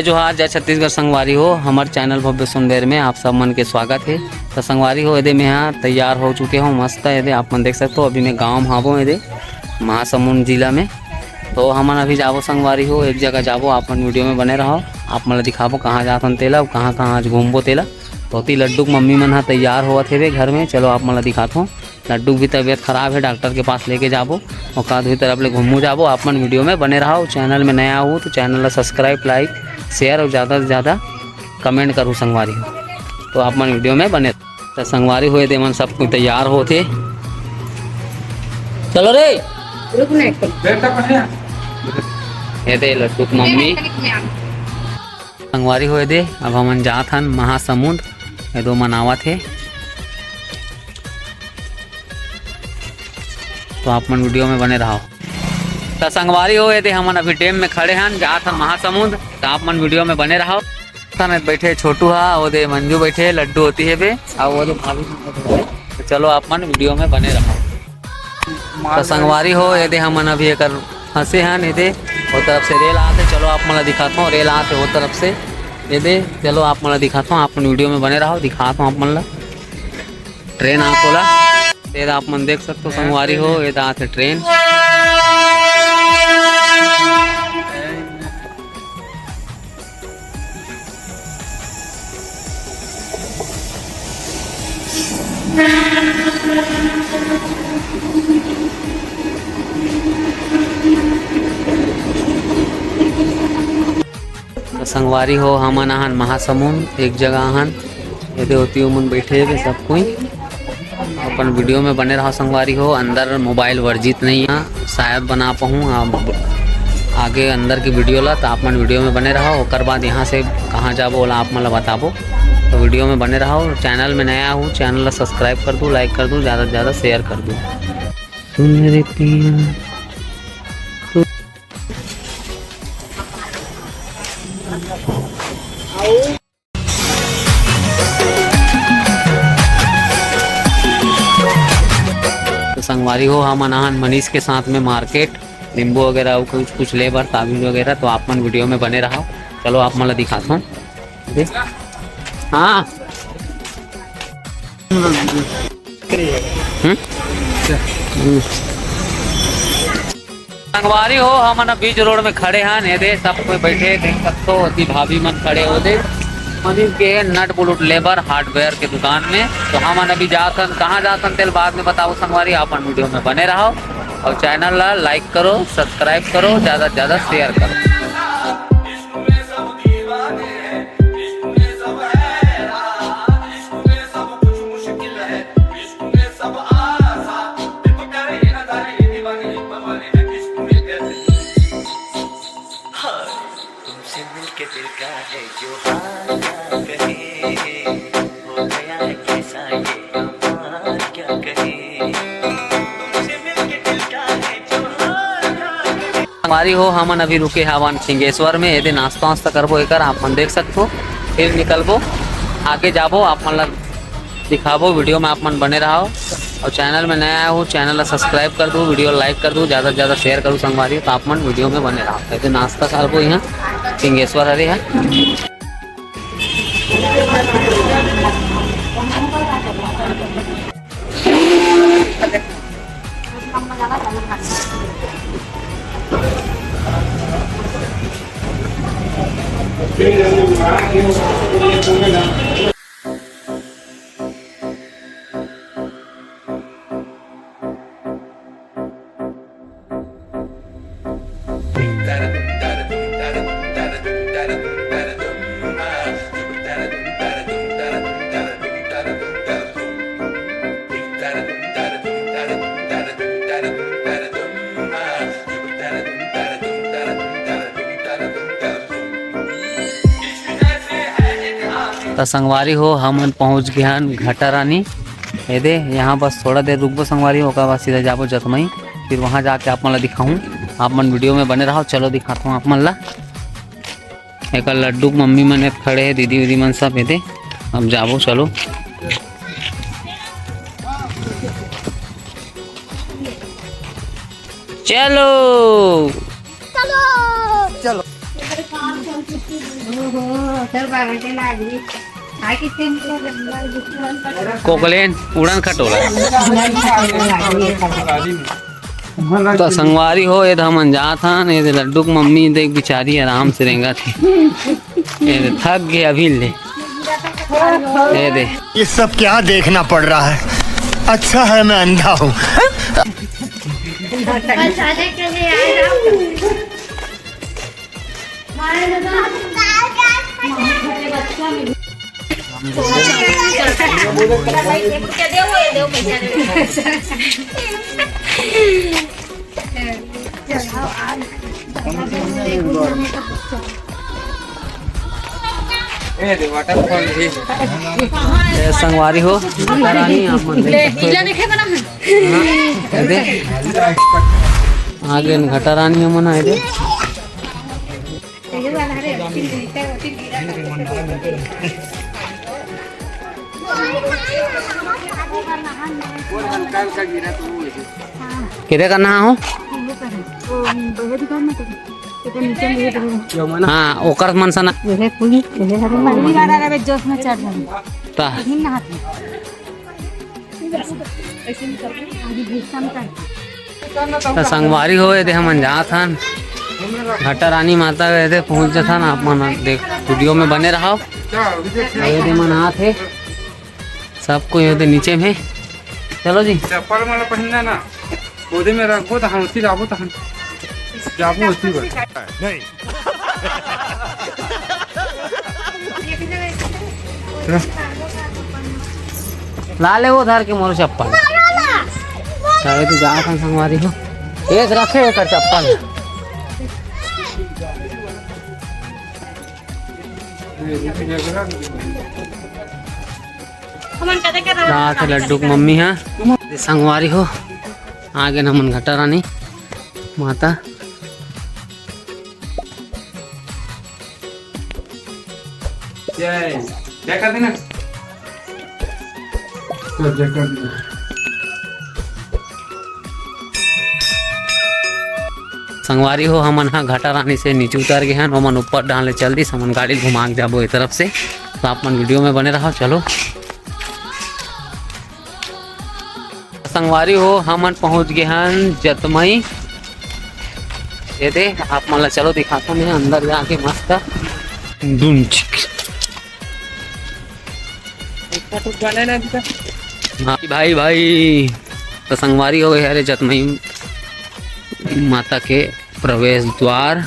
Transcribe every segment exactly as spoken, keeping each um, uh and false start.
जोहार, जय छत्तीसगढ़ संगवारी हो, हमर चैनल भव्य सुंदर में आप सब मन के स्वागत हे। तो संगवारी हो, एदे मैं हा तैयार हो चुके हूँ, मस्त है एदे, आप मन देख सकते हो। अभी मैं गाँव में हावो एदे महासमुंद जिला में। तो हमन अभी जाबो संगवारी हो, एक जगह जाबो, आप मन वीडियो में बने रहो, आप मन ला दिखाबो कहाँ जाथन तेला, अउ कहाँ कहाँ आज घूमबो तेला। तो ओती लड्डू के मम्मी मन हा तैयार होवत हेवे घर में, चलो आप मन ला दिखाथों। लड्डू की भी तबीयत खराब है, डॉक्टर के पास लेके जाबो, और का दूसरी तरफ ले घूमू जाबो। आप मन वीडियो में बने रहो, चैनल में नया हो तो चैनल ला सब्सक्राइब, लाइक, शेयर और ज़्यादा से ज़्यादा कमेंट करू संगवारी हो। तो आप मन वीडियो में बने रहो। तो संगवारी हो, एदे मन सब कोई तैयार होथे। चलो रे। रुक ना एक पल। एदे लड्डू के मम्मी। संगवारी हो, एदे अब हमन जात हन महासमुंद, एदे मन आवत हे। तो आप मन वीडियो में बने रहो। तो संगवारी हो, एदे हमन अभी डैम में खड़े हन, जात हन महासमुंद, तो आप मन वीडियो में बने रहो। खाना बैठे छोटू हा, ओदे मंजू बैठे, लड्डू होती है बे, और वो जो भाभी बैठे। तो चलो आप मन वीडियो में बने रहो। तो संगवारी हो, एदे हमन अभी एकर फंसे हन, एदे वो तरफ से रेल आते, चलो आप मन ला दिखाता हूँ, रेल आते वो तरफ से, एदे चलो आप मन ला दिखाता हूँ, आप मन वीडियो में बने रहो, दिखाता हूँ आप मन ला। ट्रेन आत ओला, एदे आप मन देख सकते हो संगवारी हो, एदे आते ट्रेन। तो संगवारी हो, हमन आहन महासमुंद, एक जगह आहन, एदे ओती ओमन बैठे हेबे सब कोई। अपन वीडियो में बने रहो संगवारी हो, अंदर मोबाइल वर्जित नहीं है, शायद बना पाऊँ अब आगे अंदर की वीडियो ला, तो आप मन वीडियो में बने रहो। ओकर बाद यहाँ से कहाँ जाबो ओला आप मन ला बताबो, तो वीडियो में बने रहो। चैनल में नया हो, चैनल ला सब्सक्राइब कर दो, लाइक कर दो, ज़्यादा से ज़्यादा शेयर कर दो। सुन रे पिया। तो संगवारी हो, हमन आहन मनीष के साथ में मार्केट, नींबू वगैरह अउ कुछ कुछ ले बर, ताबीज वगैरह। तो आप मन वीडियो में बने रहो, चलो आप मन ला दिखाता हूँ। हाँ। हम्म? हम्म। संगवारी हो, हमन अब बीच रोड में खड़े हन, एदे सब कोई बैठे, देख सकते हो, ओती भाभी मन खड़े हो दे। मनीष के नट बोल्ट लेबर हार्डवेयर के दुकान में, तो हमन अभी जाथन, कहाँ जाथन तेल बाद में बताओ संगवारी, आप मन वीडियो में बने रहो और चैनल ला लाइक करो, सब्सक्राइब करो, ज़्यादा से ज़्यादा शेयर करो। तुमसे मिलके दिल का है जो हाल क्या कहे, हो गया है कैसा ये कमाल क्या कहे। तुमसे मिलके दिल का है जो हाल क्या कहे। संगवारी हो, हमन अभी रुके हावन सिंगेश्वर में, एदे नाश्ता वास्ता करबो एकर, आप मन देख सकथो। फिर निकलबो, आगे जाबो, आप मन ला दिखाबो, वीडियो में आप मन बने रहो। और चैनल में नया हो, चैनल ला सब्सक्राइब कर दो, वीडियो लाइक कर दो, ज़्यादा से ज़्यादा शेयर करो संगवारी, तो आप मन वीडियो में बने रहो। ऐसे नाश्ता करबो यहाँ सिंगेश्वर हरे है। त संगवारी हो, हमन पहुंच गे हन घटा रानी। एदे, यहाँ बस थोड़ा देर रुकबो संगवारी हो, ओकर बाद सीधा जाबो जतमई, फिर वहाँ जाके आप मन ला दिखाहूँ। आप मन वीडियो में बने रहो, चलो दिखाता हूँ आप मन ला। एकर लड्डू के मम्मी मन एत खड़े हे, दीदी उदी मन सब एदे। अब जाबो, चलो। चलो। चलो। चलो। कोकलेन उड़न खटोला। तो संगवारी हो, ये हमन जात हन, ये दे लड्डू के मम्मी देख बिचारी आराम से रेंगत हे। ये दे थक गे अभी ले। ये दे। ये सब क्या देखना पड़ रहा है? अच्छा है मैं अंधा हूँ। ए, दे waterfall भी। ए, संगवारी हो, घटा रानी, आप मन देख सकते हो। ए, दे। आगे घटा रानी हमन आए दे। किधर करना हो? हाँ, ओकर मन से ना। पहली बार आ रहे जोश में चढ़ रहे। ता। त संगवारी हो, ये दे हमन जात हन घटा रानी माता, ये दे पहुंच जाथन। आप मन देख, वीडियो में बने रहो। ये दे मन आत हे, सब कोई ये दे नीचे में। चलो जी। चप्पल मन पहनना ना, गोदी में रखबो त हंसी लाबो त हम जाबो उसी बार। नहीं। ला ले वो धर के मोर चप्पल। अरे तू जा खान संगवारी हो। एक रखे एकर चप्पल। हमन कदे के रहा। रात लड्डू के मम्मी हा। संगवारी हो। आगे न हमन घटा रानी माता। जय। जय कर देना। जय कर देना। संगवारी हो, हमन ह घटा रानी से नीचे उतर गे हन, ओमन ऊपर डाल ले चल दिस, हमन गाड़ी घुमा के जाबो ए तरफ से। तो आप मन वीडियो में बने रहो। चलो संगवारी हो, हमन पहुंच गे हन जतमई। ये दे, आप मन ला चलो दिखाता मैं अंदर जाके मस्त। दुन चिक। हाँ, भाई, भाई, तो संगवारी हो गए, अरे जतमई माता के प्रवेश द्वार।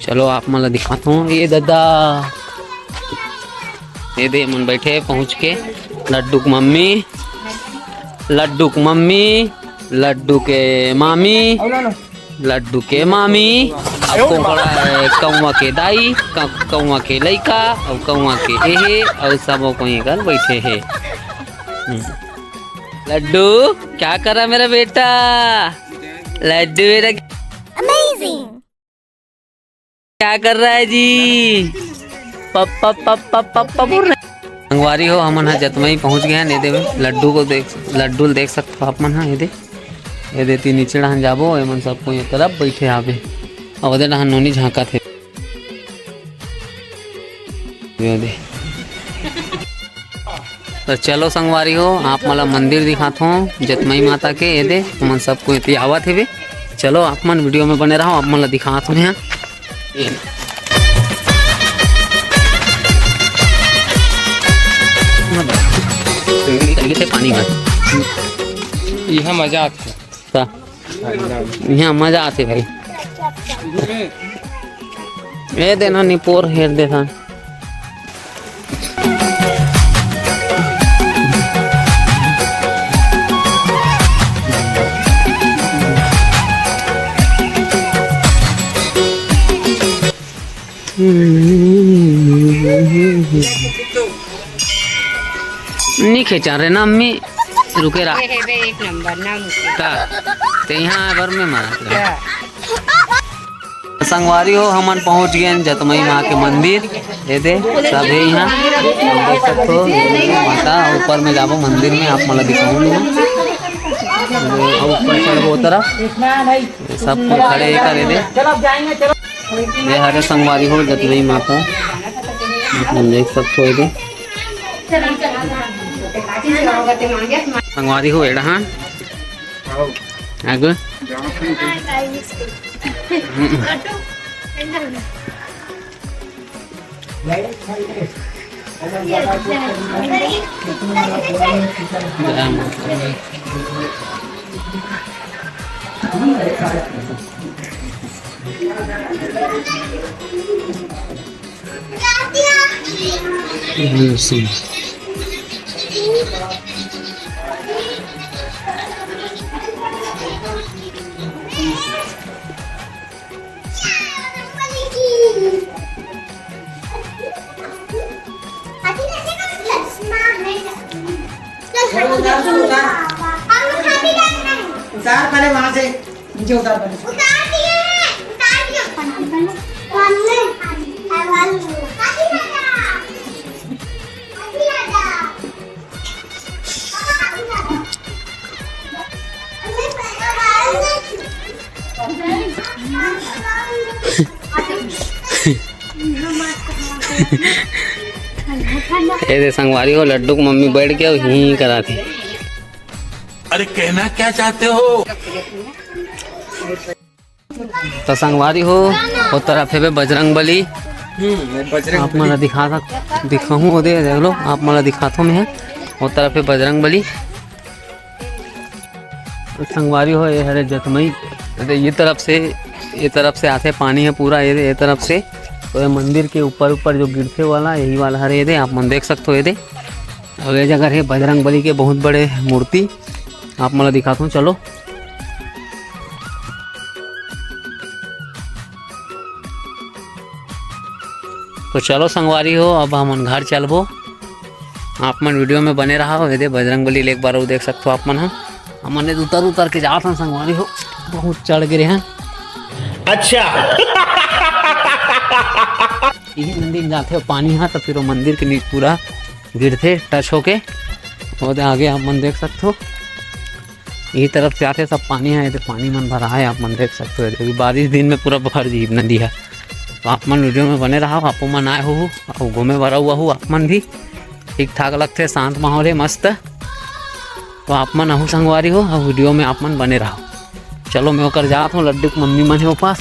चलो आप मन ला दिखाता हूँ, ये दादा, ये दे मन बैठे पहुँच के, लड्डू के मम्मी, लड्डू के मम्मी, लड्डू के मामी, लड्डू के मामी, अब कोकड़ा, कौवा के दाई, क-, कौवा के लइका, अब कौवा के एहे, अब सबो कोई एकर बैठे हे। हम्म। लड्डू, क्या कर रहा मेरा बेटा? लड्डू मेरा क्या कर रहा है जी? पप्पा, पप्पा, पप्पा बोल रहे। संगवारी हो, हमन ह जतमई पहुंच गए हैं। ये दे लड्डू को देख, लड्डू ल देख सकते हो आप मन ह। ये दे, ये दे ती नीचे डहान जाबो, एमन सब कोई तरफ बैठे हावे। अब ओदे डहान नोनी झांकत हे। ये दे। तो चलो संगवारी हो, आप मन ला मंदिर दिखात हों जतमई माता के। ये दे, हमन सब कोई एती आवत हेवे। चलो आप मन वीडियो में बने रहो, आप मन ला दिखात हों यहाँ। ये। पानी में। यह मजा आता है। ता। इहाँ मजा आथे भाई। ए देना निपोर हेर देथन। नी खेचा रे ना अम्मी, रुके रहा। ये हेबे एक नंबर ना मुझे। का? ते यहाँ बर में मारा। क्या? संगवारी हो, हमन पहुंच गए हैं जतमई माँ के मंदिर। ये दे, सब है यहाँ। हम देख सकते हो, माता ऊपर में जाबो मंदिर में, आप मन ला दिखाऊं मैं। और ऊपर चढ़बो तरफ। ये सब कोई खड़े हे करे दे। ये हरे संगवारी हो जतवई माता, आप मन देख सकथो एदे। संगवारी हो एड़ा हा। आगे। उतार, उतार। उतार पहले वहां से, नीचे उतार पहले। उतार दिए हैं, उतार दिए। हमने, हमने, हमने। ए दे संगवारी हो, लड्डू के मम्मी बैठ के ही कराथे। अरे कहना क्या चाहते हो? तो संगवारी हो, ओ तरफ हे बजरंग बली। हम्म, बजरंग आप मन ला दिखा सक-, दिखाहूँ, ओ दे, देख लो, आप मन ला दिखाथों मैं। ओ तरफ हे बजरंग बली। संगवारी हो, ये हरे जतमई। ये तरफ से, ये तरफ से आथे पानी हे पूरा, ये, ये तरफ से। तो ये मंदिर के ऊपर, ऊपर जो गिरथे वाला, यही वाला हरे, ये दे, आप मन देख सकथो, ये दे। अब ये जगह हे बजरंग बली के बहुत बड़े मूर्ति, आप मन ला दिखाथों, चलो। तो चलो संगवारी हो, अब हमन घर चलबो। आप मन video में बने रहा हो। ये दे बजरंग बली ले एक बार अउ देख सकथो आप मन ह। हमन ने उतर उतर के जात हन संगवारी हो, बहुत चढ़ गिरे हैं। अच्छा। यही नदी में जाथे पानी ह, तो फिर वो मंदिर के नीचे पूरा गिरथे touch होके। वो दे आगे आप मन देख सकथो। ये तरफ से आथे सब पानी हे, ये पानी मन भरा हे, आप मन देख सकथो। अभी बारिश दिन में पूरा भर जी नदी हे। तो आप मन video में बने रहा, आपो मन आए हो, अउ घूमे बर अउ आहू आप मन भी। ठीक ठाक लगथे, शांत माहौल हे, मस्त। तो आप मन आहू संगवारी हो, अउ video में आप मन बने रहा। चलो, मैं ओकर जात हूँ, लड्डू के मम्मी मन हे ओ पास,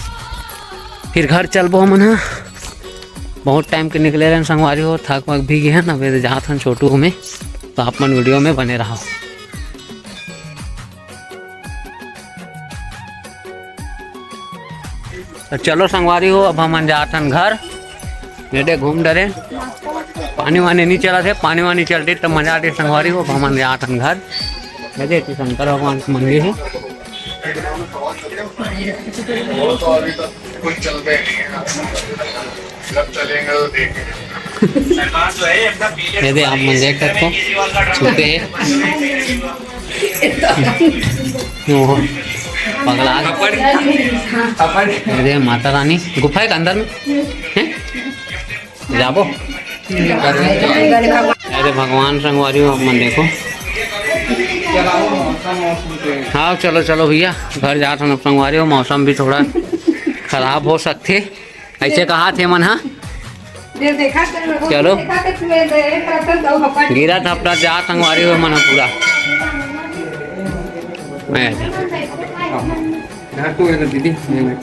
फिर घर चलबो हमन ह। बहुत time के निकले रहन संगवारी हो, थक वक भी गे हन, अब जात हन छोटू में। तो आप मन video में बने रहा। तो चलो संगवारी हो, अब हमन जात हन घर। ये दे घूम डरे, पानी वानी नहीं चलत हे, पानी वानी चलतिस त मजा आतिस संगवारी हो। अब हमन जात हन घर। ये दे, एती शंकर भगवान के मंदिर हे। ये दे, आप मन देख सकथो, छूते हे। ओहो, पगला गे। ये दे, माता रानी गुफा हे का अंदर में? हैं? जाबो? अरे भगवान संगवारी हो, आप मन देखो। हाँ, चलो, चलो भैया, घर जात हन अब संगवारी हो, मौसम भी थोड़ा खराब हो सकथे, ऐसे कहा थे मन, हाँ। चलो। गिरा थपड़ा जा संगवारी हो मन ह पूरा।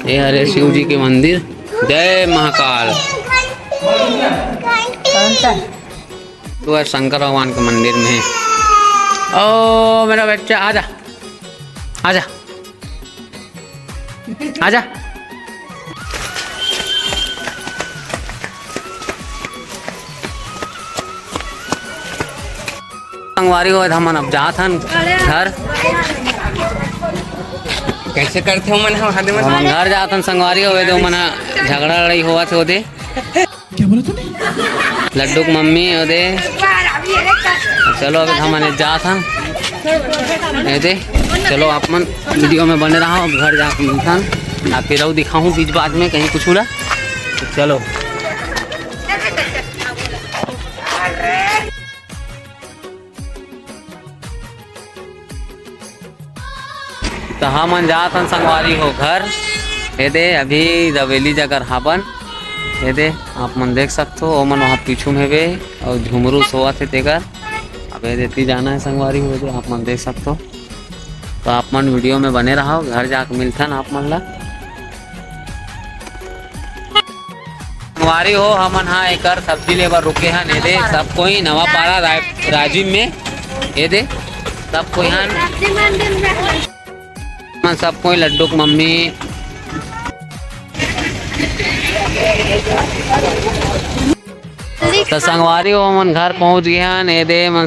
ये हरे शिव जी के मंदिर। जय महाकाल। तो आज शंकर भगवान के मंदिर में हे। ओ मेरा बच्चा, आजा, आजा। आजा। संगवारी हो, हमन अब जात हन घर। कैसे करथे ओमन ह, हदे मत। हमन घर जात हन संगवारी हो, तो मन झगड़ा लड़ाई होवत हे ओदे। क्या बोला तूने? लड्डू के मम्मी ओदे। चलो, अभी हमन जात हन। ए दे, चलो, आप मन video में बने रहा। अब घर जाके मिलथन, आप फिर अउ दिखाहूँ बीच बाद में कहीं कुछ उड़ा। तो चलो। तो हमन जात हन संगवारी हो घर। ए दे, अभी रवेली जगह हाबन। ए दे, आप मन देख सकथो, ओमन वहाँ पीछू में हेबे अउ झुमरू सोवत हे तेकर। अब ए दे, ती जाना हे संगवारी हो, ए दे, आप मन देख सकथो। तो आप मन video में बने रहो, घर जाके मिलथन आप मन ला। संगवारी हो, हमन हा एकर सब्जी लेबर रुके हन। ए दे, सब कोई नवापारा रा-, राजिम में। ए दे, सब कोई हन। सब्जी मंडी में। मन सब कोई लड्डू के मम्मी। तो संगवारी हो, हमन घर पहुंच गए हन। ए दे, मन